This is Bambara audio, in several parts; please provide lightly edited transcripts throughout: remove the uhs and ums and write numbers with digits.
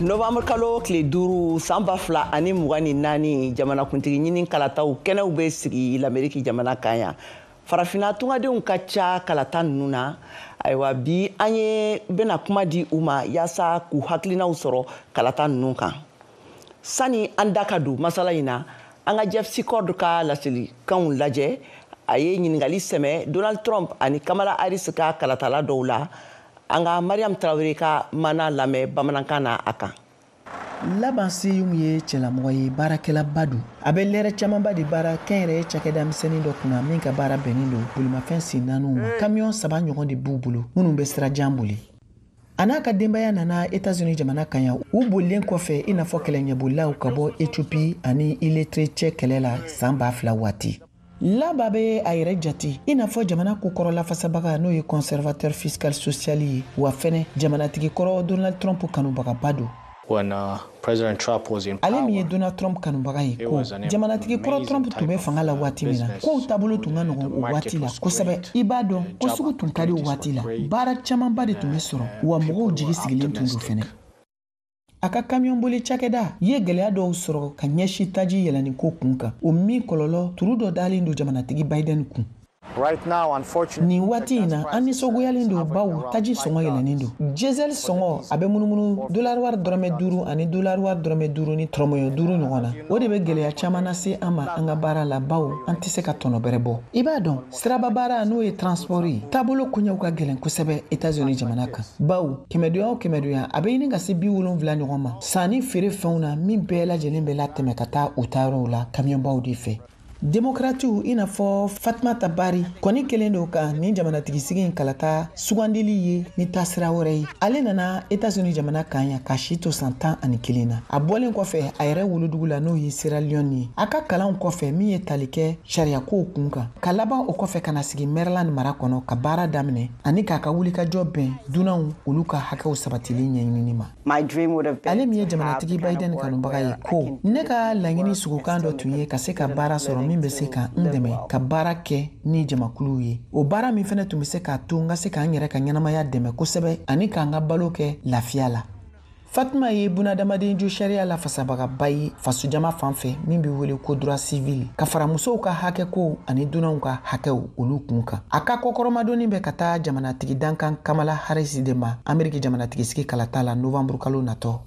Novembre kalo tile 5 san 2024, jamanakuntigi ɲini kalataw kɛnɛw bɛ sigi Lameriki jamana kan yan. Farafinna tungadenw ka ca kalata ninnu na. Ayiwa, bi an ye bɛna kuma di u ma yaasa k'u hakilinaw sɔrɔ kalata ninnu kan. Sani an da ka don masala in na, an ka Jeff Secord ka laselikanw lajɛ. A ye ɲininkali sɛmɛ Donald Trump ani Kamala Harris ka kalatala dɔw la. An ka Mariam Traoré ka mana lamɛn bamanankan na a kan. Laban Seyum ye cɛlamɔgɔ ye, baarakɛlaba don. A bɛ lɛrɛ camanba de baara kɛnyɛrɛye cakɛda misɛnnin dɔ kunna min ka baara bɛnnen don bolimafɛn sen naaniw ma. Kamiyɔn 3 ɲɔgɔn de b'u bolo minnu bɛ sira jan boli. A n'a ka denbaya nana Etats-Unis jamana kan yan, u bolilen kɔfɛ i n'a fɔ kɛlɛɲɛbolilaw ka bɔ Ethiopie ani Erythrée cɛ kɛlɛ la san 2000 waati. Laba bɛ a yɛrɛ jate i n'a fɔ jamana kokɔrɔ lafasabaga, n'o ye conservateur fiscal social ye, wa fɛnɛ jamanatigi kɔrɔ Donald Trump kanubagaba don. Ale min ye Donald Trump kanubaga ye, ko jamanatigi kɔrɔ Trump tun bɛ fanga la waati min na, kow taabolo tun ka nɔgɔn o waati la kosɛbɛ. I b'a dɔn ko sugu tun ka di o waati la, baara camanba de tun bɛ sɔrɔ, wa mɔgɔw jigi sigilen tun don fɛnɛ. A ka kamiyɔn boli cakɛda ye gɛlɛya dɔw sɔrɔ ka ɲɛsin taji yɛlɛnni ko kun kan, o min kɔlɔlɔ turu dɔ dalen don jamanatigi Biden kun. Nin waati in na, an nisɔngoyalen don, bawo taji sɔngɔ yɛlɛnnen don. Diesel sɔngɔ a bɛ munumunu dolari wari dɔrɔmɛ 5 ani dolari wari dɔrɔmɛ 5 ni tɔrɔmɔɲɔ 5 ɲɔgɔn na. O de bɛ gɛlɛya caman lase an ma an ka baara la, bawo an tɛ se ka tɔnɔ bɛrɛ bɔ. I b'a dɔn, siraba baara, n'o ye transport ye, taabolo koɲɛw ka gɛlɛn kosɛbɛ Etats-Unis jamana kan, bawo kɛmɛdonya o kɛmɛdonya, a bɛ ɲini ka se 70 ɲɔgɔn ma sanni feere fɛnw na, min bɛɛ lajɛlen bɛ latɛmɛ ka taa u taayɔrɔw la kamiyɔnbaw de fɛ. Demokratiw i n'a fɔ Fatumata Bari kɔni kelen don ka nin jamanatigisigi in kalata sugandili ye ni taasira wɛrɛ ye. Ale nana Etats-Unis jamana kan yan ka si to san 11 na. A bɔlen kɔfɛ a yɛrɛ wolodugu la, n'o ye Sierra Leone ye, a ka kalanw kɔfɛ min ye tali kɛ sariyakow kun kan, ka laban o kɔfɛ ka na sigi Maryland mara kɔnɔ ka baara daminɛ ani k'a ka wulikajɔ bɛn dunanw olu ka hakɛw sabatili ɲɛɲinini ma. Ale min ye jamanatigi Biden kanubaga ye, ko ne ka laɲini sugukan dɔ tun ye ka se ka baara sɔrɔ min bɛ se ka n dɛmɛ ka baara kɛ ni jamakuluw ye, o baara min fɛnɛ tun bɛ se k'a to n ka se k'an yɛrɛ ka ɲɛnamaya dɛmɛ kosɛbɛ ani k'an ka balo kɛ lafiya la. Fatuma ye bunadamaden jo sariya lafasabagaba ye fasojama fan fɛ min bɛ wele ko droit civil, ka fara musow ka hakɛkow ani dunanw ka hakɛw olu kun kan. A ka kɔkɔrɔmadonni bɛ ka taa jamanatigi dankan Kamala Harris de ma Ameriki jamanatigisigi kalata la novembre kalo natɔ.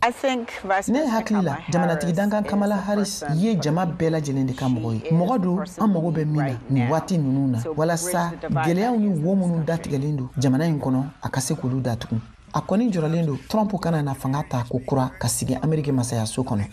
Ne hakili la, jamanatigi dankan Kamala Harris ye jama bɛɛ lajɛlen de ka mɔgɔ ye, mɔgɔ don an mago bɛ min na nin waati ninnu na, walasa gɛlɛyaw ni wo minnu datigɛlen don jamana in kɔnɔ, a ka se k'olu datugu. A kɔni jɔrɔlen don Trump kana na fanga ta ko kura ka sigi Ameriki masayaso kɔnɔ.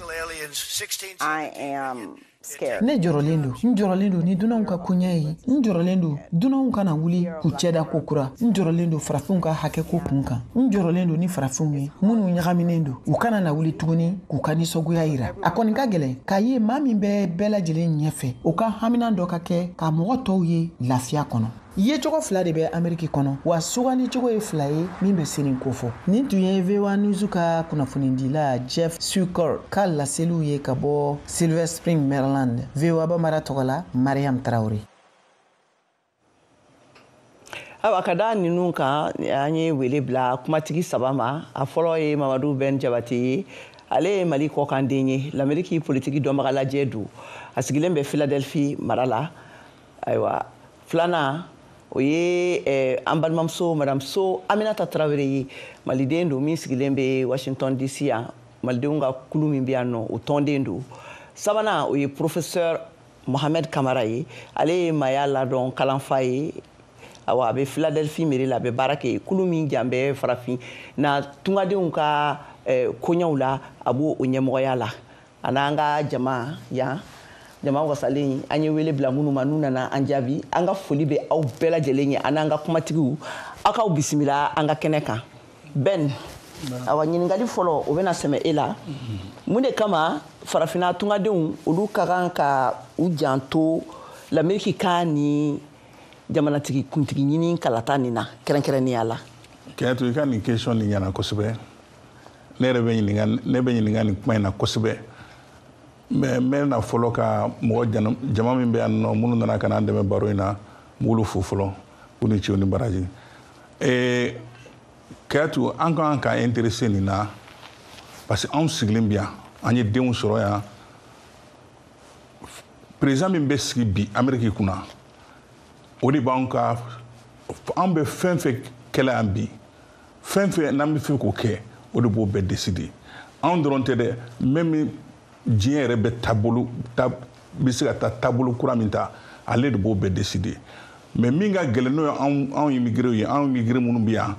Ne jɔrɔlen don, n jɔrɔlen don ni dunanw ka koɲɛ ye, n jɔrɔlen don dunanw kana wuli k'u cɛda ko kura, n jɔrɔlen don farafinw ka hakɛ ko kun kan, n jɔrɔlen don ni farafinw ye minnu ɲagaminen don, u kana na wuli tuguni k'u ka nisɔngoya yira. A kɔni ka gɛlɛn k'a ye maa min bɛ bɛɛ lajɛlen ɲɛfɛ, o ka hamina dɔ ka kɛ ka mɔgɔ tɔw ye lafiya kɔnɔ. Yecogo fila de bɛ Ameriki kɔnɔ, wa sugandi cogo ye fila ye min bɛ sini kofɔ. Nin tun ye VOA News ka kunnafonidila Jeff Sukor ka laseliw ye ka bɔ Silver Spring, Maryland. VOA Bambara tɔgɔ la, Mariam Traoré. Ayiwa, ka da ninnu kan, an ye wele bila kumatigi saba ma. A fɔlɔ ye Mamadu Ben Jabate ye. Ale ye Mali kɔkanden ye, Lameriki politiki dɔnbaga lajɛ don, a sigilen bɛ Philadelphie mara la. Ayiwa, filanan, o ye an balimamuso madame So Aminata Tarawele ye, maliden don min sigilen bɛ Washington DC yan, malidenw ka kulu min bɛ yan nɔ, o tɔnden don. Sabanan, o ye professeur Mohamed Kamara ye. Ale ye maaya ladɔn kalanfa ye. Awa, a bɛ Philadelphie mairie la, a bɛ baara kɛ kulu min jan bɛ farafin na tungadenw ka koɲɛw la, a b'o o ɲɛmɔgɔya la. A n'an ka jama yan, jama wasalen, an ye wele bila minnu ma, n'u nana an jaabi, an ka foli bɛ aw bɛɛ lajɛlen ye, an n'an ka kumatigiw. Aw k'aw bisimila an ka kɛnɛ kan. Ben, awa, ɲininkali fɔlɔ, o bɛna sɛmɛ e la. Mun de kama farafinna tungadenw olu ka kan ka u janto Lameriki ka ni jamanatigi kuntigi ɲini kalata nin na kɛrɛnkɛrɛnnenya la? Kɛnɛto, i ka nin question nin ɲɛna kosɛbɛ. Ne yɛrɛ bɛ ɲininka, ne bɛ ɲininka nin kuma in na kosɛbɛ, mais n bɛ na fɔlɔ ka mɔgɔ jama min bɛ yan nɔ, minnu nana ka na an dɛmɛ baro in na, n b'olu fo fɔlɔ, k'u ni ce u ni baraji. Kɛyatu, an kan ka intéressé nin na. Parce que anw sigilen bi yan, an ye denw sɔrɔ yan. Président min bɛ sigi bi Amérique kunna, o de b'anw ka, an bɛ fɛn fɛn kɛlɛ yan bi, fɛn fɛn n'an bɛ fɛ k'o kɛ, o de b'o bɛɛ décider. Anw dɔrɔn tɛ dɛ, même diɲɛ yɛrɛ bɛ taabolo ta, bɛ se ka taa taabolo kura min ta, ale de b'o bɛɛ décider. Mais min ka gɛlɛn, n'o ye anw immigrés ye, anw immigrés minnu bɛ yan,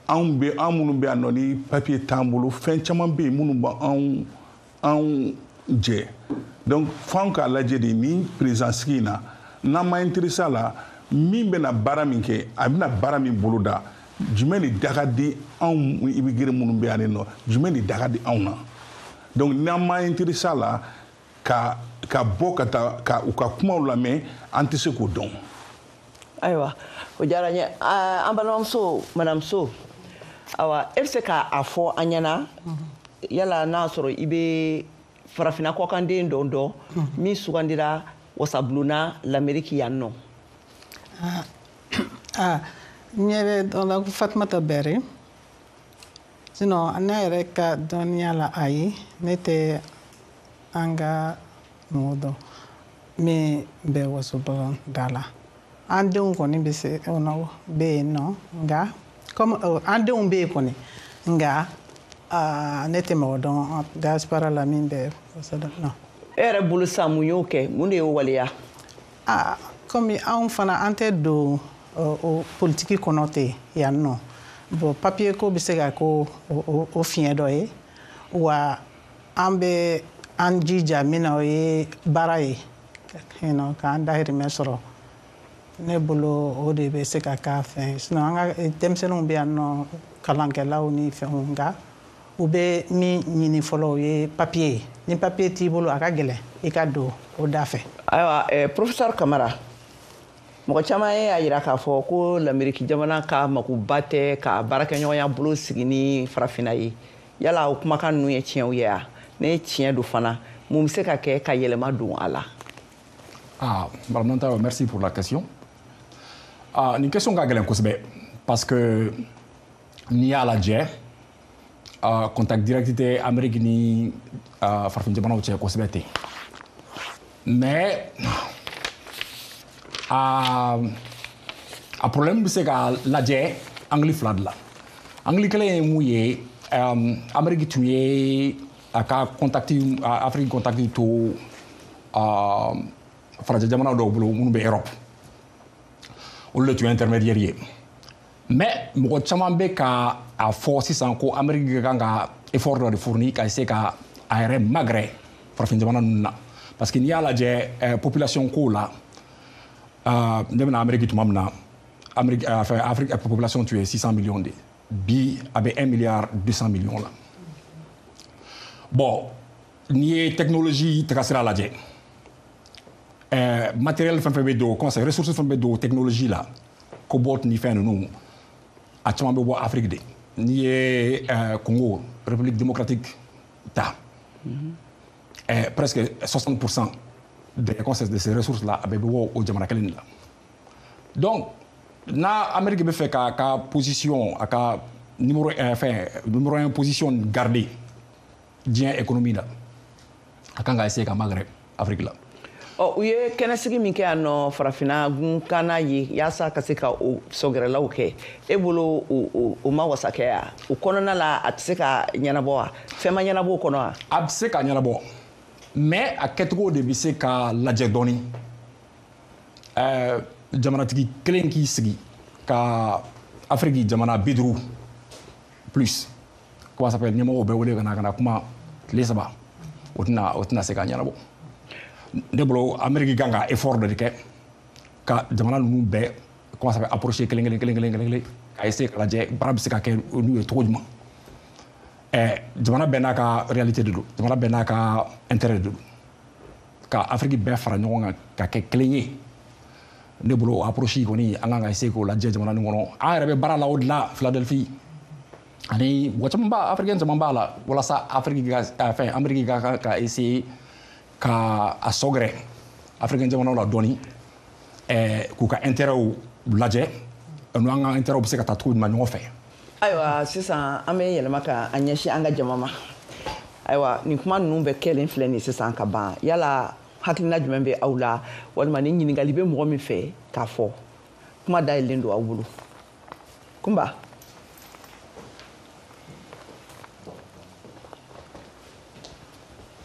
anw bɛ, an minnu bɛ yan nɔ ni papier t'an bolo, fɛn caman bɛ yen minnu b'anw anw jɛ. Donc f'anw k'a lajɛ de, ni président sigi in na, n'an ma intéressé a la, min bɛna baara min kɛ, a bɛna baara min boloda, jumɛn de da ka di anw immigrés minnu bɛ yan nɔ, jumɛn de da ka di anw na? Donc n'an ma intéressé a la ka bɔ ka taa ka u ka kumaw lamɛn, an tɛ se k'o dɔn. Ayiwa, o diyara n ye. An balimamuso, madame So, awa, e bɛ se k'a fɔ an ɲɛna yala n'a sɔrɔ i bɛ farafinna kɔkanden dɔ dɔn min sugandira wasabulonna Lamɛriki yan nɔ? Ah, n ɲɛ bɛ dɔ la ko Fatumata Bɛrɛ. Sinon, ne yɛrɛ ka dɔnniya la, ayi, ne tɛ an ka mɔgɔ dɔn min bɛ wasobulon da la. An denw kɔni bɛ se bɛ yen nɔ, nka comme an denw bɛ yen kɔni, nka ne tɛ mɔgɔ dɔn diaspora la min bɛ wasobulon non. E yɛrɛ bolo sisan, mun y'o kɛ? Mun de y'o waleya? Ah, komi anw fana, an tɛ don o politiki kɔnɔ ten yan nɔ. Bon, papier ko bɛ se ka ko o fiɲɛ dɔ ye wa. An bɛ an jija min na, o ye baara ye k'an dahirimɛ sɔrɔ. Ne bolo, o de bɛ se ka k'a fɛn. Sinon, an ka denmisɛnninw bɛ yan nɔ, kalankɛlaw ni fɛnw, nka u bɛ min ɲini fɔlɔ, o ye papier ye. Ni papier t'i bolo, a ka gɛlɛn i ka don o da fɛ. Ayiwa, professeur Kamara, mɔgɔ caman ye a yira k'a fɔ ko Lameriki jamana ka makoba tɛ ka baarakɛɲɔgɔnya bolo sigi ni farafinna ye. Yala o kumakan ninnu ye tiɲɛw ye wa? Ne ye tiɲɛ don fana, mun bɛ se ka kɛ ka yɛlɛma don a la? Ah, Madame Nantayo, merci pour la question. Ah, nin question ka gɛlɛn kosɛbɛ, parce que n'i y'a lajɛ, contact direct tɛ Amérique ni farafin jamanaw cɛ kosɛbɛ ten. Mais a problème bɛ se ka lajɛ angle fila de la. Angle kelen ye mun ye? Amérique tun ye a ka contact, Afrique contact to farajɛ jamana dɔw bolo minnu bɛ Europe, olu de tun ye intermédiaire ye. Mais mɔgɔ caman bɛ ka a fɔ sisan ko Amérique ka kan ka effort dɔ de fournir ka essayer ka a yɛrɛ magɛrɛ farafin jamana ninnu na, parce que n'i y'a lajɛ population ko la, ne bɛna Amérique tuma min na, Amérique, enfin, Afrique population tun ye 600 millions de, bi a bɛ 1 milliard 200 millions la. Bon, n'i ye technologie tagasira lajɛ, matériel fɛn fɛn bɛ don, comment ça, ressources fɛn bɛ don technologie la, cobalt ni fɛn ninnu, a caman bɛ bɔ Afrique de. N'i ye Congo, République démocratique ta, presque 60% de ces ressources là a bɛ bɔ o jamana kelen de la. Donc n'a Amérique bɛ fɛ k'a ka position, a ka numéro, fɛn, numéro 1 position garder diɲɛ économie la, a kan ka essayer ka magɛrɛ Afrique la. Ɔ, u ye kɛnɛsigi min kɛ yan nɔ farafinna gunkanna ye yaasa ka se ka o sɔgɛrɛlaw kɛ, e bolo o ma wasa kɛ wa? O kɔnɔna la, a tɛ se ka ɲɛnabɔ wa? Fɛn ma ɲɛnabɔ o kɔnɔ wa? A bɛ se ka ɲɛnabɔ, mais a kɛcogo de bɛ se ka lajɛ dɔɔni. Jamanatigi kelen k'i sigi ka Afiriki jamana 50 plus, comment ça s'appelle, ɲɛmɔgɔw bɛɛ wele ka na kuma tile 3, o tɛna se ka ɲɛnabɔ. Ne bolo, Amérique kan ka effort dɔ de kɛ ka jamana ninnu bɛɛ, comment ça s'appelle, approcher kelen kelen kelen kelen kelen kelen, ka essayer ka lajɛ baara bɛ se ka kɛ n'u ye cogo jumɛn. Jamana bɛɛ n'a ka réalité de don, jamana bɛɛ n'a ka intérêt de don. Ka Afiriki bɛɛ fara ɲɔgɔn kan ka kɛ kelen ye, ne bolo, o approche kɔni, an kan ka essayer k'o lajɛ jamana nin kɔnɔ. An yɛrɛ bɛ baara la o de la Philadelphie, ani mɔgɔ caman b'a, africain caman b'a la, walasa Afrique ka fɛn, Amérique ka essayer ka a sɔgɛrɛ africain jamanaw la dɔɔni, k'u ka intérêt lajɛ, n'an ka intérêt bɛ se ka taa cogo jumɛn ɲɔgɔn fɛ. Ayiwa, sisan an bɛ yɛlɛma ka an ɲɛsin an ka jama ma. Ayiwa, nin kuma ninnu bɛ kɛlen filɛ nin sisan ka ban, yala hakilina jumɛn bɛ aw la, walima ni ɲininkali bɛ mɔgɔ min fɛ k'a fɔ, kuma dayɛlɛlen don aw bolo. Kunba.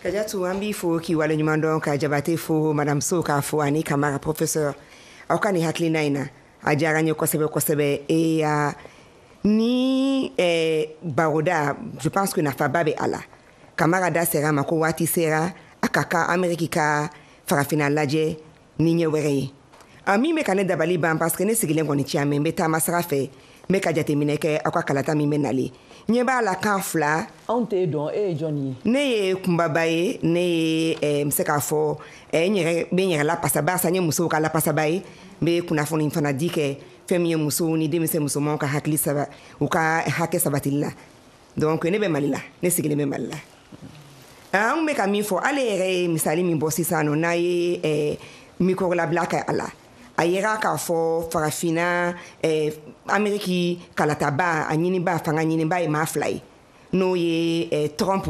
Kajatu, an b'i fo k'i waleɲuman dɔn, ka Jabate fo, madame So k'a fo, ani Kamara professeur. Aw ka nin hakilina in na, a diyara n ye kosɛbɛ kosɛbɛ. Et ni baroda, je pense que nafaba bɛ a la. Kamara da sera a ma ko waati sera a ka kan Amérique ka farafinna lajɛ ni ɲɛ wɛrɛ ye. A min bɛ ka ne dabali ban, parce que ne sigilen kɔni ci mɛ n bɛ taama sira fɛ, n bɛ ka jateminɛ kɛ aw ka kalata min bɛ nalen, ɲɛ b'a la kan fila. Anw t'e dɔn, e ye jɔn ye? Ne ye Kunbaba ye. Ne ye n bɛ se k'a fɔ n yɛrɛ bɛ n yɛrɛ lapasa, barisa n ye musow ka lapasaba ye. N bɛ kunnafoni fana di kɛ fɛn min ye musow ni denmisɛn musomanw ka hakili saba, u ka hakɛ sabatili la. Donc ne bɛ Mali la, ne sigilen bɛ Mali la. An bɛ ka min fɔ, ale yɛrɛ ye misali min bɔ sisan nɔ, n'a ye micro labila kɛ a la, a yera k'a fɔ farafinna Ameriki kalataba a ɲiniba, fanga ɲiniba ye maa fila ye, n'o ye Trump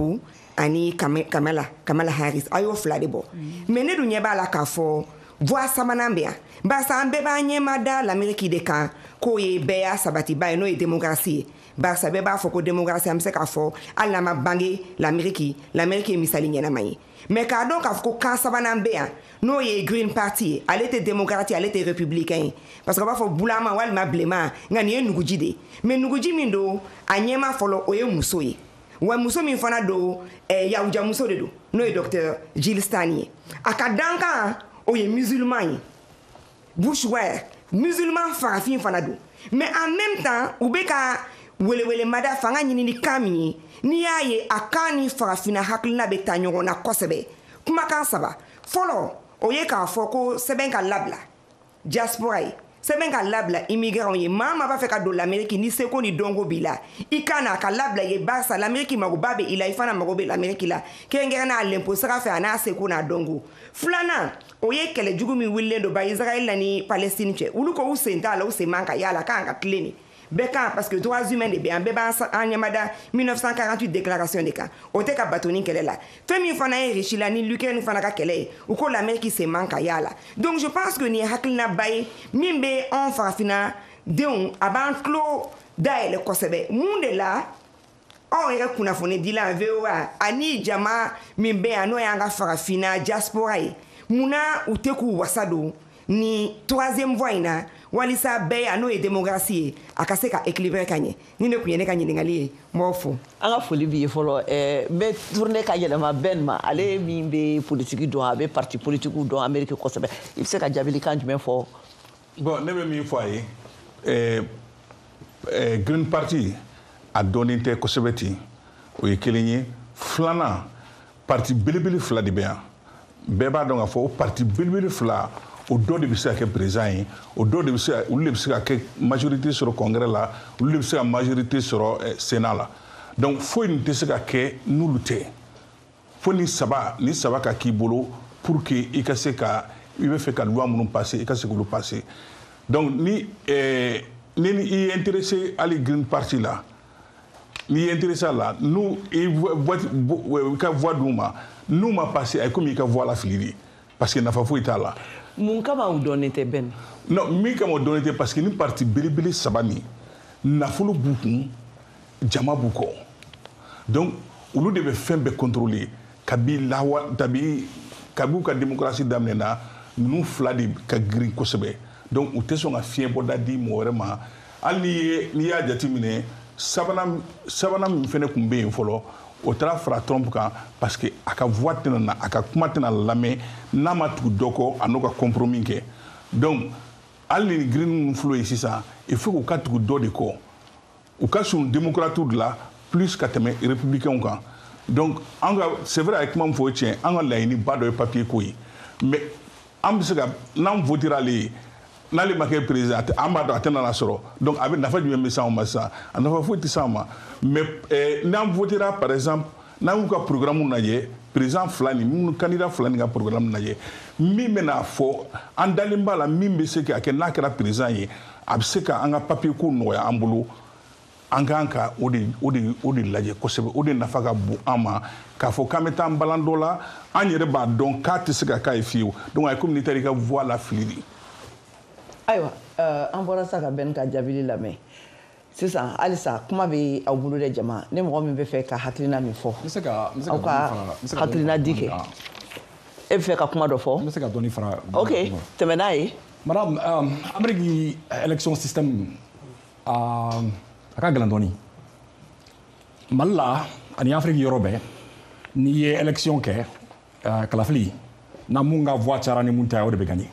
ani Kamala Harris. A y'o fila de bɔ, mais ne dun ɲɛ b'a la k'a fɔ voie sabanan bɛ yan, barisa an bɛɛ b'an ɲɛma da l'Amérique de kan k'o ye bɛɛ y'a sabatiba ye, n'o ye démocratie ye. Barisa bɛɛ b'a fɔ ko démocratie, an bɛ se k'a fɔ hali n'an ma bange l'Amérique, l'Amérique ye misali ɲɛnama ye. Mais k'a dɔn k'a fɔ ko kan sabanan bɛ yan, n'o ye Green Party ye, ale tɛ démocrate, ale tɛ républicain ye, parce que a b'a fɔ bulama walima bilenman, nka nin ye nuguji de ye. Mais nuguji min don, a ɲɛma fɔlɔ, o ye muso ye, wa muso min fana don, yahujamuso de don, n'o ye docteur Jill Stein ye. A ka dankan, o ye musulman ye, Bushware, musulman farafin fana don. Mais en même temps, u bɛ ka welewelemada fanga ɲini ni kan min ye, n'i y'a ye a kan ni farafinna hakilina bɛ taa ɲɔgɔn na kosɛbɛ. Kumakan saba fɔlɔ, o ye k'a fɔ ko sɛbɛn ka labila diaspora ye, sɛbɛn ka labila immigrant ye. Maa maa b'a fɛ ka don l'Amérique, ni seko ni dɔnko b'i la, i ka na a ka labila ye, barisa l'Amérique magoba bɛ i la, i fana mago bɛ l'Amérique la, kɛrɛnkɛrɛnnenya l'impôt sira fɛ, a n'a seko n'a dɔnko. Filanan, o ye kɛlɛ jugu min wulilen don ba Israël la ni Palestine cɛ. Olu ko u sen t'a la, u sen man ka y'a la, k'an ka tilen de bɛɛ kan, parce que droits humains de bɛ yan, bɛɛ b'an ɲɛmada 1948 déclaration de kan, o tɛ ka bato ni kɛlɛ la. Fɛn min fana ye Russie la ni l'Ukraine fana ka kɛlɛ ye, u ko l'Amérique sen man ka y'a la. Donc je pense que nin ye hakilinaba ye min bɛ anw farafinna denw, a b'an tulo dayɛlɛ kosɛbɛ. Mun de la anw yɛrɛ kunnafonidila VOA ani jama min bɛ yan, n'o y'an ka farafinna diaspora ye, munna u tɛ k'u wasa don ni troisième voie in na, walisa bɛɛ yan, n'o ye démocratie ye, a ka se ka équilibrer ka ɲɛ? Ni ne tun ye ne ka ɲininkali ye, n b'aw fo. An ka foli b'i ye fɔlɔ. N bɛ tourner ka yɛlɛma Ben ma, ale min bɛ politiki dɔn, a bɛ parti politikiw dɔn Amérique kosɛbɛ. I bɛ se ka jaabilikan jumɛn fɔ? Bon, ne bɛ min fɔ a ye, Green Party a dɔnnen tɛ kosɛbɛ ten, o ye kelen ye. Filanan, parti belebele fila de bɛ yan, bɛɛ b'a dɔn k'a fɔ o parti belebele fila, o dɔ de bɛ se ka kɛ président ye, o dɔ de bɛ se ka, olu de bɛ se ka kɛ majorité sɔrɔ congrès la, olu de bɛ se ka majorité sɔrɔ sénat la. Donc foyi nin tɛ se ka kɛ n'olu tɛ, fo ni saba ka k'i bolo pour que i ka se ka, i bɛ fɛ ka loi minnu passer, i ka se k'olu passer. Donc ni i ye intéressé hali Green Party la, n'i ye intéressé a la, n'u i ka voix d'u ma, n'u ma passer, a ye komi i ka voix lafili de, parce que nafa foyi t'a la. Mun kama u dɔnnen tɛ, Ben? Non, min kama u dɔnnen tɛ, parce que ni parti belebele saba nin, nafolo b'u kun, jama b'u kɔ, donc olu de bɛ fɛn bɛɛ contrôler kabi lawa kabi u ka démocratie daminɛna. Ninnu fila de ka girin kosɛbɛ, donc u tɛ sɔn ka fiɲɛ bɔda di mɔgɔ wɛrɛ ma. Hali n'i y'a jateminɛ, sabanan min fɛnɛ tun bɛ yen fɔlɔ, o taara fara Trump kan, parce que a ka voix tɛna na, a ka kuma tɛna lamɛn n'a ma tugu dɔ kɔ, a n'o ka compromis kɛ. Donc hali ni Green minnu filɛ ye sisan, il faut k'u ka tugu dɔ de kɔ, u ka surun démocrates de la plus ka tɛmɛ républicains kan. Donc an ka, c'est vrai, a ye kuma min fɔ, o tiɲɛ, an ka laɲiniba dɔ ye papier ko ye, mais an bɛ se ka n'an votera ale ye, n'ale ma kɛ président, an b'a dɔn a tɛna na sɔrɔ. Donc a bɛ nafa jumɛn bɛ s'anw ma sisan? A nafa foyi tɛ s'anw ma. Mais n'an votera, par exemple, n'an y'u ka programme lajɛ, président fila nin minnu, candidat fila nin ka programme lajɛ, min bɛna fɔ an dalen b'a la, min bɛ se ka kɛ n'a kɛra président ye, a bɛ se ka an ka papier ko nɔgɔya an bolo. An kan ka o de lajɛ kosɛbɛ. O de nafa ka bon an ma, k'a fɔ k'an bɛ taa an balan dɔ la, an yɛrɛ b'a dɔn k'a tɛ se ka k'a ye fiyewu. Donc a ye komi n'i taara i ka voix lafili de. Ayiwa, an bɔra sa ka bɛn ka jaabili lamɛn. Sisan halisa kuma bɛ aw bolo dɛ jama. Ne mɔgɔ min bɛ fɛ ka hakilina min fɔ, aw ka hakilina di kɛ. E bɛ fɛ ka kuma dɔ fɔ? N bɛ se ka dɔɔni fara. Ok, tɛmɛ n'a ye. Madame, Amérique élection système a ka gɛlɛn dɔɔni. Mali la ani Afrique yɔrɔ bɛɛ, n'i ye élection kɛ, kalafili, na mun ka voix cayara ni mun ta ye, o de bɛ gagner.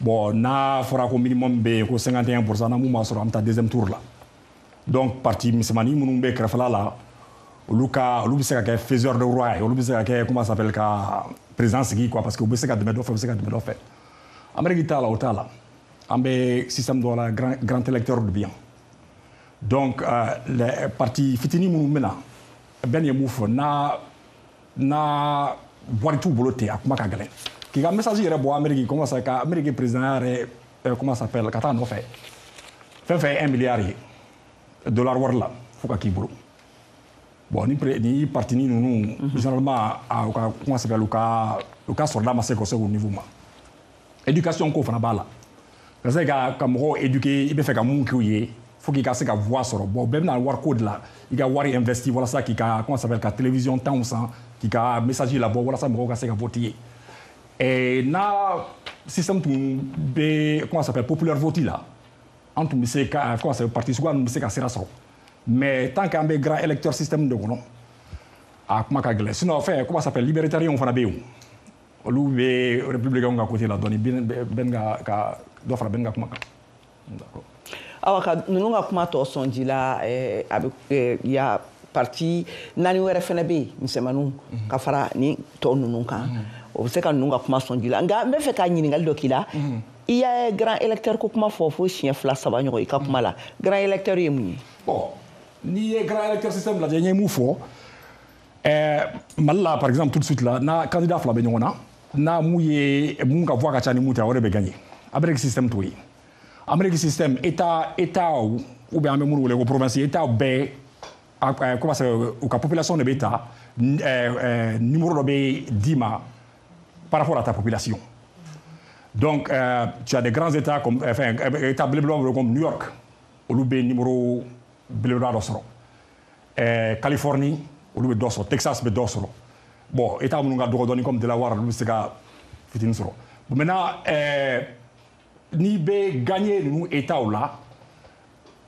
Bon, n'a fɔra ko minimum bɛ yen ko 51%, na mun b'a sɔrɔ, an bɛ taa deuxième tour la. Donc parti misɛnmanin minnu bɛ kɛrɛfɛla la, olu bɛ se ka kɛ faiseur de roi ye, olu bɛ se ka kɛ, comment ça s'appelle, ka président sigi quoi, parce que u bɛ se ka dɛmɛ dɔ fɛ, u bɛ se ka dɛmɛ dɔ fɛ. Amérique t'a la, o t'a la. An bɛ système dɔ la, grand électeur de bɛ yan. Donc les partis fitinin minnu bɛ na, bɛɛ ye mun fɔ, n'a wari t'u bolo ten, a kuma ka gɛlɛn. K'i ka message yɛrɛ bɔ Amérique, comment ça, ka Amérique président yɛrɛ, comment ça s'appelle, ka taa nɔfɛ, fɛn fɛn ye 1 milliard ye dollar wari la, fo ka k'i bolo. Bon, ni parti ninnu, généralement, u ka, comment ça s'appelle, u ka sɔrɔda ma se ka se o niveau ma. Éducation ko fana b'a la. Ka se ka mɔgɔw éduquer, i bɛ fɛ ka mun k'u ye, faut k'i ka se ka voix sɔrɔ. Bon, bɛɛ bɛna wari ko de la, i ka wari investi walasa k'i ka, comment ça s'appelle, ka télévision tanw san, k'i ka message labɔ walasa mɔgɔw ka se ka voter ye. Et n'a système tun bɛ, comment ça s'appelle, populaire vote la, an tun bɛ se ka, comment ça s'appelle, parti suguya ninnu bɛ se ka sira sɔrɔ. Mais tant qu'an bɛ grand électeur système de kɔnɔ, a kuma ka gɛlɛn. Sinon fɛn, comment ça s'appelle, libertarien fana bɛ yen, olu bɛ républicain ka côté la dɔɔni, Ben ka dɔ fara Ben ka kuma kan. D'accord. Awa, ka ninnu ka kuma tɔ sɔn ji la, a bɛ ya parti naani wɛrɛ fɛnɛ bɛ yen, misɛnmaninw ka fara ni tɔ ninnu kan, o bɛ se ka ninnu ka kuma sɔn ji la. Nka n bɛ fɛ ka ɲininkali dɔ k'i la. I ye grand électeur ko kuma fɔ fo siɲɛ 2 3 ɲɔgɔn i ka kuma la. Grand électeur ye mun ye? Bon, n'i ye grand électeur système lajɛ, n ye mun fɔ, Mali la par exemple, tout de suite là, n'a candidat fila bɛ ɲɔgɔn na, n'a mun ye mun ka voix ka ca ni mun ta, o de bɛ gagner. Amérique système t'o ye. Amérique système, état ou bien an bɛ minnu wele ko province, état bɛɛ, comment ça, u ka population de bɛ ta, numéro dɔ bɛ d'i ma par rapport à ta population. Donc tu as des grands états comme, enfin, état belebeleba comme New York, olu bɛ numéro belebeleba dɔ sɔrɔ. Californie, olu bɛ dɔ sɔrɔ, Texas bɛ dɔ sɔrɔ. Bon, état minnu ka dɔgɔ dɔɔni comme Delaware, olu bɛ se ka fitinin sɔrɔ. Bon, maintenant, n'i bɛ gagner ninnu états la,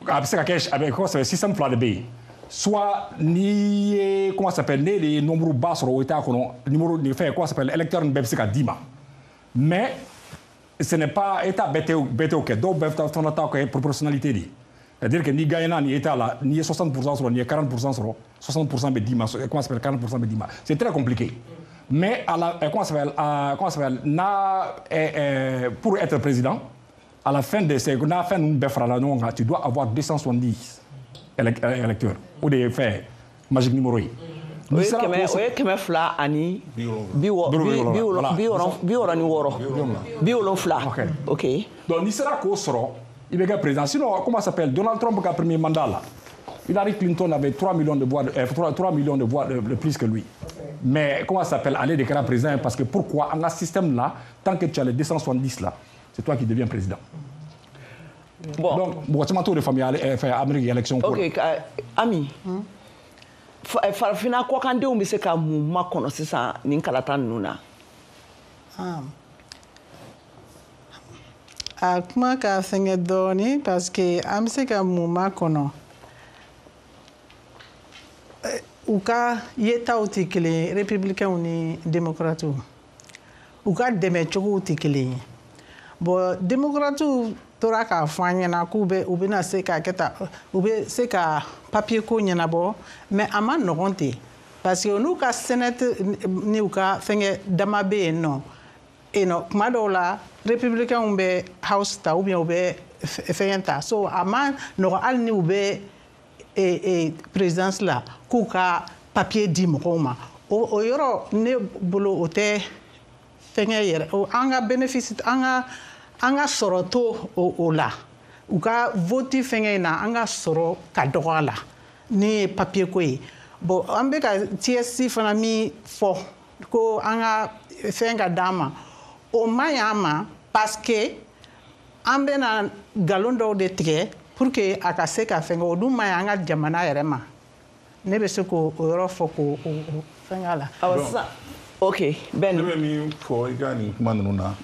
a bɛ se ka kɛ, a bɛ, comment ça s'appelle, système fila de bɛ yen. Soit n'i ye, comment ça s'appelle, ne de ye nombre ba sɔrɔ o état kɔnɔ, numéro nin fɛn, comment ça s'appelle, électeur nin bɛɛ bɛ se ka d'i ma. Mais ce n'est pas état bɛɛ tɛ o kɛ, dɔw bɛɛ fana ta kɛ proportionnalité de ye. C'est-à-dire que n'i gagnera nin état la, n'i ye 60% sɔrɔ, n'i ye 40% sɔrɔ, 60% bɛ d'i ma, comment ça s'appelle, 40% bɛ d'i ma. C'est très compliqué. Mais à la, comment ça s'appelle, comment ça s'appelle, n'a, pour être président, à la fin de ces, n'a fin ninnu bɛɛ farala ɲɔgɔn kan, tu dois avoir 270 électeurs. O de ye fɛn magique numéro ye. O ye 200 ani 66 70. Ok. Donc n'i sera k'o sɔrɔ, i bɛ kɛ président. Sinon, comment ça s'appelle, Donald Trump ka premier mandat la, Hillary Clinton avait 3 millions de voix, 3 millions de voix de plus que lui. Mais comment ça s'appelle, aller de kɛra président, parce que pourquoi, an ka système là, tant que tu as les 270 là, c'est toi qui deviens président. Bon. Donc, mɔgɔ caman t'o de faamuya fɛn Amérique élection ko la. Ok, Ami, farafinna kɔkandenw bɛ se ka mun makɔnɔ sisan nin kalata ninnu na? A kuma ka fɛngɛ dɔɔni, parce que an bɛ se ka mun makɔnɔ, u ka yetaw tɛ kelen ye, républicains ni démocrates, u ka dɛmɛcogow tɛ kelen ye. Bon, démocrates tora k'a fɔ an ɲɛna k'u bɛ, u bɛna se ka kɛ tan, u bɛ se ka papier ko ɲɛnabɔ, mais a ma nɔgɔn ten, parce que n'u ka Sénat ni u ka fɛngɛ dama bɛ yen nɔ, kuma dɔw la républicains bɛ House ta ou bien u bɛ fɛngɛ ta, so a ma nɔgɔn hali ni u bɛ présidence la k'u ka papier di mɔgɔw ma. O yɔrɔ ne bolo, o tɛ fɛngɛ yɛrɛ, an ka bénéfice, an ka sɔrɔ to o la. U ka vote fɛngɛ in na, an ka sɔrɔ ka dɔgɔ a la ne ye papier ko ye. Bon, an bɛ ka TSC fana min fɔ ko an ka fɛn ka d'an ma, o man ɲi an ma, parce que an bɛna nkalon dɔw de tigɛ pour que a ka se ka fɛn kɛ. O dun man ɲi an ka jamana yɛrɛ ma. Ne bɛ se k'o yɔrɔ fɔ k'o fɛn k'a la. Awɔ, sisan, ok, Ben. Ne bɛ min fɔ i ka nin kuma ninnu na,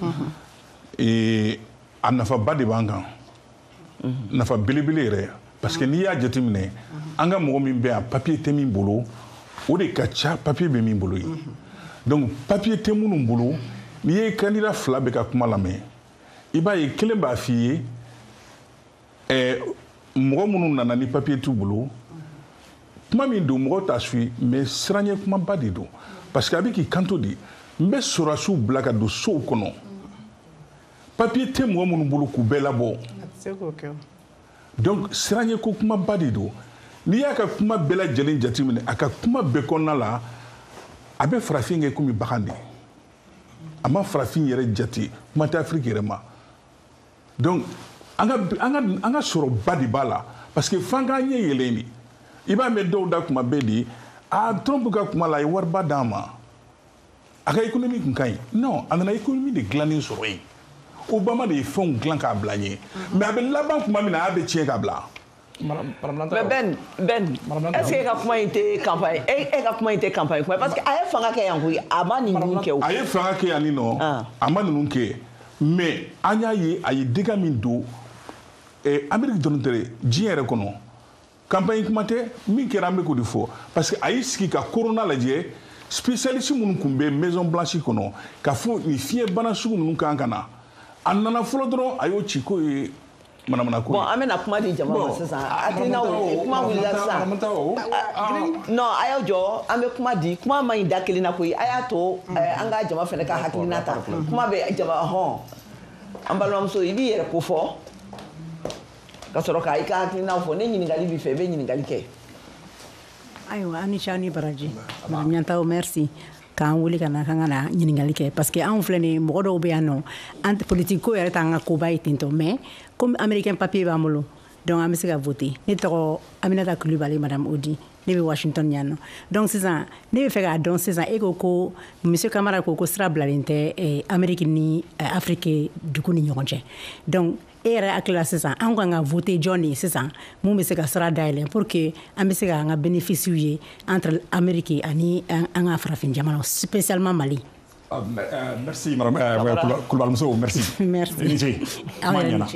a nafaba de b'an kan, nafa belebele yɛrɛ, parce que n'i y'a jateminɛ, an ka mɔgɔ min bɛ yan, papier tɛ min bolo, o de ka ca papier bɛ min bolo ye. Donc papier tɛ minnu bolo, n'i ye candidat fila bɛ ka kuma lamɛn, i b'a ye kelen b'a f'i ye mɔgɔ minnu nana ni papier t'u bolo, kuma min don, mɔgɔw t'a suit, mais siranɲɛ kumaba de don, parce que a bɛ k'i kanto de: n bɛ sɔrɔdasiw bila ka don sow kɔnɔ, papier tɛ mɔgɔ minnu bolo, k'u bɛɛ labɔ. Donc siranɲɛ ko kumaba de don. N'i y'a ka kuma bɛɛ lajɛlen jateminɛ, a ka kuma bɛɛ kɔnɔna la, a bɛ farafin kɛ komi bagan de. A ma farafin yɛrɛ jate, kuma tɛ Afiriki yɛrɛ ma. Donc an ka sɔrɔba de b'a la, parce que f'an k'an ɲɛ yɛlɛn de. I b'a mɛn dɔw da kuma bɛɛ de: a Trump ka kuma la, a ye wariba d'an ma, a ka économie kun ka ɲi. Non, a nana économie de dilannen sɔrɔ yen. Obama de ye fɛnw dilan k'a bila ɲɛ, mais a bɛ laban tuma min na, a bɛ tiɲɛ k'a bila. Mais Ben, est-ce que e ka kuma in tɛ campagne, e ka kuma in tɛ campagne kuma, parce que a ye fanga kɛ yan koyi, a ma ninnu kɛ o. A ye fanga kɛ yan nin nɔ, a ma ninnu kɛ, mais an y'a ye a ye dégâts min don Amérique dɔrɔn tɛ dɛ, diɲɛ yɛrɛ kɔnɔ. Campagne kuma tɛ, min kɛra an bɛ k'o de fɔ, parce que a y'i sigi ka corona lajɛ, spécialiste minnu tun bɛ Maison Blanche kɔnɔ k'a fɔ nin fiɲɛbana sugu ninnu kan ka na, a nana fɔlɔ dɔrɔn, a y'o ci k'o ye manamana ko ye. Bon, an bɛna kuma di jama ma sisan. Hakilinaw kuma wulila sisan. Non, a y'aw jɔ, an bɛ kuma di, kuma man ɲi da kelen na koyi. A y'a to an ka jama fana ka hakilina ta. Kuma bɛ jama hɔn. An balimamuso, i b'i yɛrɛ ko fɔ ka sɔrɔ ka i ka hakilinaw fɔ. Ne ɲininkali b'i fɛ, i bɛ ɲininkali kɛ. Ayiwa, an ni ce, aw ni baraji. Madame Ɲantaw, merci k'an wele ka na k'an ka na ɲininkali kɛ, parce que anw filɛ nin, mɔgɔ dɔw bɛ yan nɔ, an politique ko yɛrɛ t'an ka koba ye ten tɔ, mais comme américain papier b'an bolo, donc an bɛ se ka voter. Ne tɔgɔ Aminata Kulibali, madame Odi, ne bɛ Washington yan nɔ. Donc sisan ne bɛ fɛ k'a dɔn sisan, e ko ko monsieur Kamara ko ko sira bilalen tɛ Amérique ni Afrique dugu ni ɲɔgɔn cɛ. Donc e yɛrɛ hakili la sisan, an kan ka voter jɔn de ye sisan, mun bɛ se ka sira dayɛlɛ pour que an bɛ se k'an ka bénéfice ye entre Amérique ani an ka farafin jamanaw, spécialement Mali? Merci madame Kulubalimuso, merci. Merci. I ni ce. Kuma ɲɛna.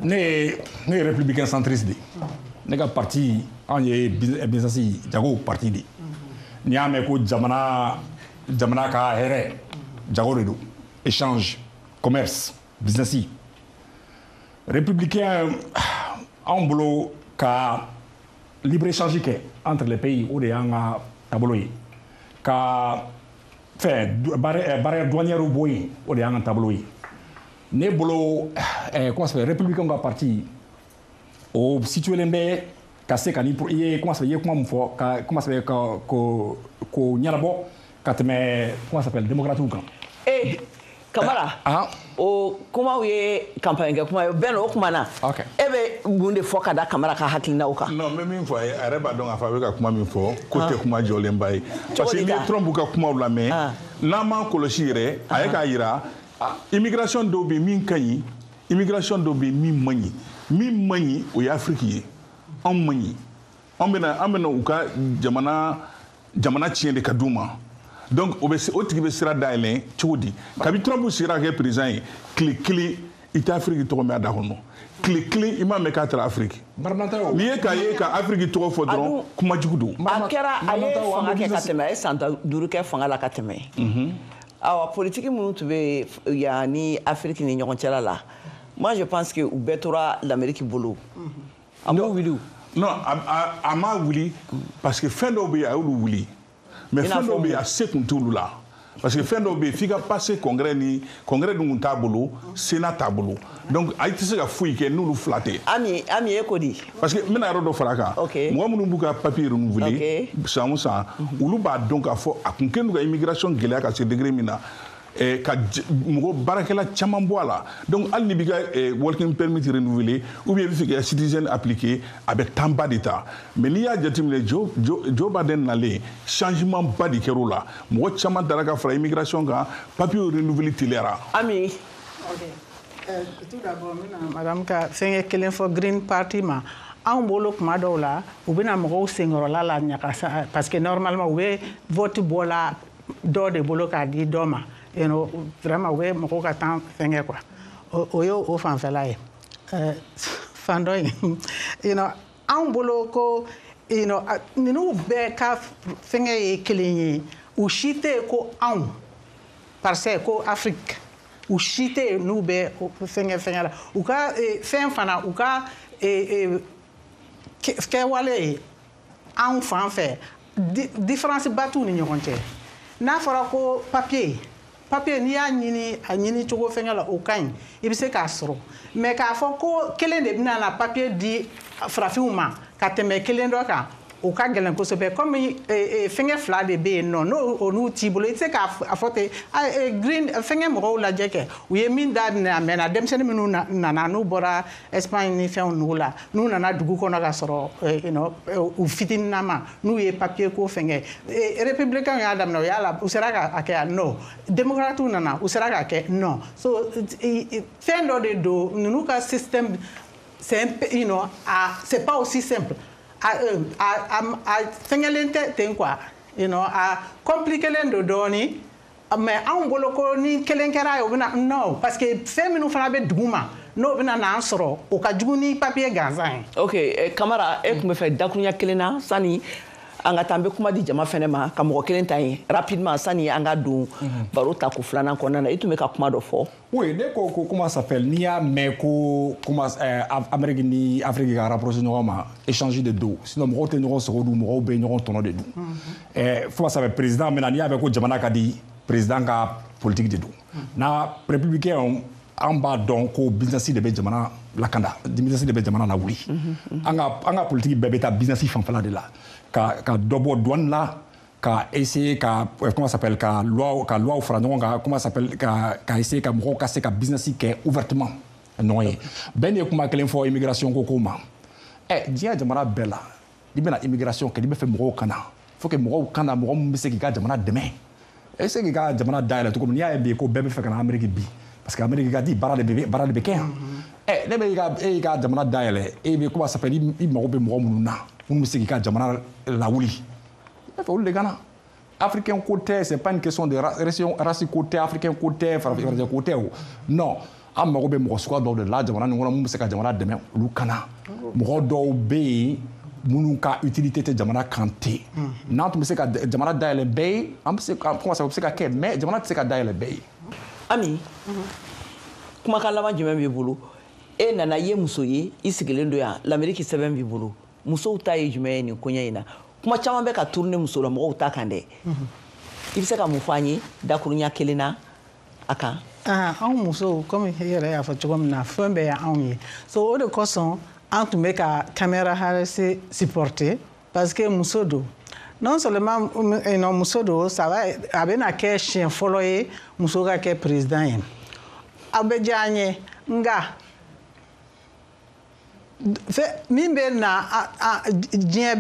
Ne ye républicain centriste de ye. Ne ka parti, anw ye business jago parti de ye. N'i y'a mɛn ko jamana ka hɛrɛ, jago de don, échange, commerce, business. Républicain, anw bolo ka libre échange kɛ entre les pays, o de y'an ka taabolo ye. Ka fɛn barrière douanière bɔ yen, o de y'an ka taabolo ye. Ne bolo, comment ça s'appelle, républicain ka parti, o situélen bɛ ka se ka ni i ye, comment ça s'appelle, i ye kuma min fɔ ka, comment ça s'appelle, ka ko ko ɲɛnabɔ ka tɛmɛ, comment ça s'appelle, démocrates kan. Kamara, o kumaw ye campagne kɛ kuma ye. Bɛn o kuma na, e bɛ mun de fɔ ka da Kamara ka hakilinaw kan? Non, n bɛ min fɔ a ye, a yɛrɛ b'a dɔn k'a fɔ a bɛ ka kuma min fɔ ko tɛ kuma jɔlenba ye, parce que n'i ye Trump ka kumaw lamɛn, n'an m'an kɔlɔsi yɛrɛ, a ye k'a jira immigration dɔw bɛ yen min ka ɲi, immigration dɔw bɛ yen min man ɲi. Min man ɲi, o ye Afiriki ye. Anw man ɲi, an bɛna u ka jamana tiɲɛ de ka d'u ma. Donc o tigi bɛ sira dayɛlɛn cogo di? Kabi Trump sera ka kɛ président ye, tile kelen i tɛ Afiriki tɔgɔ mɛn a da kɔnɔ, tile kelen i m'a mɛn k'a taara Afiriki. N'i ye k'a ye ka Afiriki tɔgɔ fɔ dɔrɔn, kuma jugu don. A kɛra, a ye fanga kɛ ka tɛmɛ, a ye san 5 kɛ fanga la ka tɛmɛ. Awa, politique minnu tun bɛ yan ni Afiriki ni ɲɔgɔn cɛla la, moi je pense que u bɛɛ tora l'Amérique bolo. A m'o wuli. Non, a m'a wuli, parce que fɛn dɔw bɛ yen, a y'olu wuli. Mais fɛn dɔw bɛ yen, a se kun t'olu la, parce que fɛn dɔw bɛ yen f'i ka passer congrès, ni congrès dun kun t'a bolo, sénat t'a bolo, donc a tɛ se ka foyi kɛ n'olu fila tɛ. Ami, e ko di? Parce que n bɛna yɔrɔ dɔ fara a kan. Mɔgɔ minnu b'u ka papier renouveler san o san, olu b'a dɔn k'a fɔ a kun kɛlen don ka immigration gɛlɛya ka se degré min na. Ka mɔgɔ baarakɛla caman bɔ a la. Donc hali n'i b'i ka working permit renouveler ou bien i bɛ fɛ k'i ka citizen appliquer, a bɛ temps ba de ta. Mais n'i y'a jateminɛ, Joe Biden nalen, changement ba de kɛra o la. Mɔgɔ caman taara ka fara immigration kan, papier renouveler teliyara. Ami. Ok, tout d'abord, n bɛna madame ka fɛnkɛ kelen fɔ Green Party ma. Anw bolo, kuma dɔw la, u bɛna mɔgɔw senkɔrɔla la ɲagasa, parce que normalement u bɛ vote bɔ la dɔ de bolo k'a di dɔ ma. Vraiment, u bɛ mɔgɔw ka temps fɛnkɛ quoi. O ye o fanfɛla ye. Fan dɔ in, anw bolo ko ninnu bɛɛ ka fɛnkɛ ye kelen ye. U si tɛ yen ko anw, parce que ko Afrique, u si tɛ yen n'u bɛ fɛnkɛ la. U ka fɛn fana, u ka kɛwale ye anw fan fɛ, différence ba t'u ni ɲɔgɔn cɛ. N'a fɔra ko papier, n'i y'a ɲini, a ɲini cogo fɛnkɛ la, o ka ɲi, i bɛ se k'a sɔrɔ. Mais k'a fɔ ko kelen de bɛna na papier di farafinw ma ka tɛmɛ kelen dɔ kan, o ka gɛlɛn kosɛbɛ. Komi fɛnkɛ fila de bɛ yen nɔ, n'o olu t'i bolo, i tɛ se k'a fɔ ten. Green fɛnkɛ mɔgɔw lajɛ kɛ, u ye min daminɛ a mɛnna. Denmisɛnnin minnu nana, n'u bɔra Espagne ni fɛnw nugu la, n'u nana dugu kɔnɔ ka sɔrɔ u fitininama, n'u ye papier ko fɛnkɛ, républicain y'a daminɛ, u y'a la, u sera k'a kɛ yan non. Démocrates nana, u sera k'a kɛ non. So fɛn dɔ de don, ninnu ka système, c'est un peu, c'est pas aussi simple. A fɛngɛlen tɛ ten quoi, a compliquélen don dɔɔni. Mais anw bolo ko ni kelen kɛra ye, o bɛna non, parce que fɛn minnu fana bɛ dugu ma, n'o bɛna n'an sɔrɔ, o ka jugu ni papier gansan ye. Ok, Kamara, e tun bɛ fɛ dakuruɲɛ kelen na sani an ka taa. An bɛ kuma di jama fɛnɛ ma ka mɔgɔ kelen ta yen rapidement sani an ka don baro ta ko filanan kɔnɔna na. I tun bɛ ka kuma dɔ fɔ. Oui, ne ko comment ça s'appelle, n'i y'a mɛn ko comment Amérique ni Afrique ka rapprocher ɲɔgɔn ma, échange de don. Sinon mɔgɔw tɛ ɲɔgɔn sogo dun, mɔgɔw bɛ ɲɔgɔn tɔnɔ de dun. Fo ça fait président min na, n'i y'a mɛn ko jamana ka di, président ka politique de don. Na républicain, an b'a dɔn ko business de bɛ jamana lakanda, business de bɛ jamana lawuli. An ka politique bɛɛ bɛ taa business fanfɛla de la, ka dɔ bɔ douane la, ka essayer ka comment ça s'appelle, ka loi fara ɲɔgɔn kan, comment ça s'appelle, ka essayer ka mɔgɔw ka se ka business kɛ ouvertement ɲɔgɔn ye. Bɛɛ ye kuma kelen fɔ immigration ko ma. Diɲɛ jamana bɛɛ la, n'i bɛna immigration kɛ, n'i bɛ fɛ mɔgɔw ka na, faut que mɔgɔw ka na, mɔgɔ min bɛ se k'i ka jamana dɛmɛ, e bɛ se k'i ka jamana dayɛlɛ cogo min. N'i y'a ye bi ko bɛɛ bɛ fɛ ka na Amérique bi, parce que Amérique ka di, baara de bɛ kɛ yan. Ne bɛ e y'i ka jamana dayɛlɛ, e bɛ comment ça s'appelle, i mago bɛ mɔgɔ minnu na, minnu bɛ se k'i ka jamana lawuli, i bɛ fɛ olu de ka na. Africain ko tɛ, c'est pas une question de race ko tɛ, africain ko tɛ, farafin ko tɛ o. Non, an mago bɛ mɔgɔ suguya dɔw de la jamana nin kɔnɔ, mun bɛ se ka jamana dɛmɛ, olu ka na. Mɔgɔ dɔw bɛ yen minnu ka utilité tɛ jamana kan ten. N'an tun bɛ se ka jamana dayɛlɛ bɛɛ ye, an bɛ se ka comment ça bɛ se ka kɛ, mais jamana tɛ se ka dayɛlɛ bɛɛ ye. Ami, kumakan laban jumɛn b'i bolo? E nana, i ye muso ye, i sigilen don yan, Lamɛriki sɛbɛn b'i bolo. Musow ta ye jumɛn ye nin koɲɛ in na? Kuma caman bɛ ka tourner muso la mɔgɔw ta kan dɛ. I bɛ se ka mun fɔ an ye dakuruɲa kelen na a kan? Anw musow, komi i yɛrɛ y'a fɔ cogo min na, fɛn bɛɛ ye anw ye. So o de kosɔn an tun bɛ ka Kamala Harris supporter, parce que muso don. Non seulement non, muso don, ça va, a bɛna kɛ siɲɛ fɔlɔ ye muso ka kɛ président ye. A bɛ diya an ye, nka min bɛ na, diɲɛ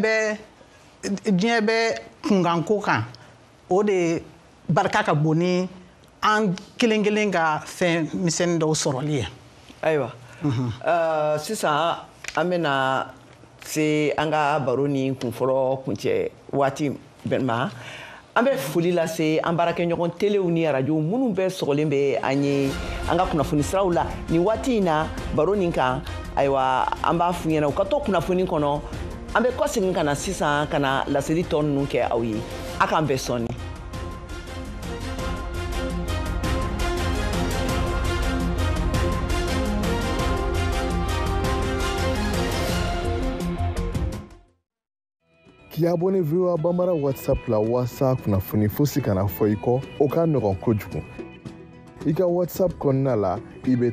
bɛ kunkanko kan, o de barika ka bon ni an kelen kelen ka fɛn misɛnnin dɔw sɔrɔli ye. Ayiwa, sisan an bɛna se an ka baro ni kunfɔlɔ kuncɛ waati bɛɛ ma. An bɛ foli lase an baarakɛɲɔgɔn telew ni arajow minnu bɛɛ sɔgɔlen bɛ an ye an ka kunnafoni siraw la nin waati in na baro nin kan. Ayiwa, an b'a f'u ɲɛna u ka to kunnafoni kɔnɔ. An bɛ kɔsegin ka na sisan ka na laseli tɔ ninnu kɛ aw ye. A k'an bɛn sɔɔni. K'i abonné VOA Bambara WhatsApp la walasa kunnafoni fosi kana fɔ i kɔ, o ka nɔgɔn kojugu. I ka WhatsApp kɔnɔna la, i bɛ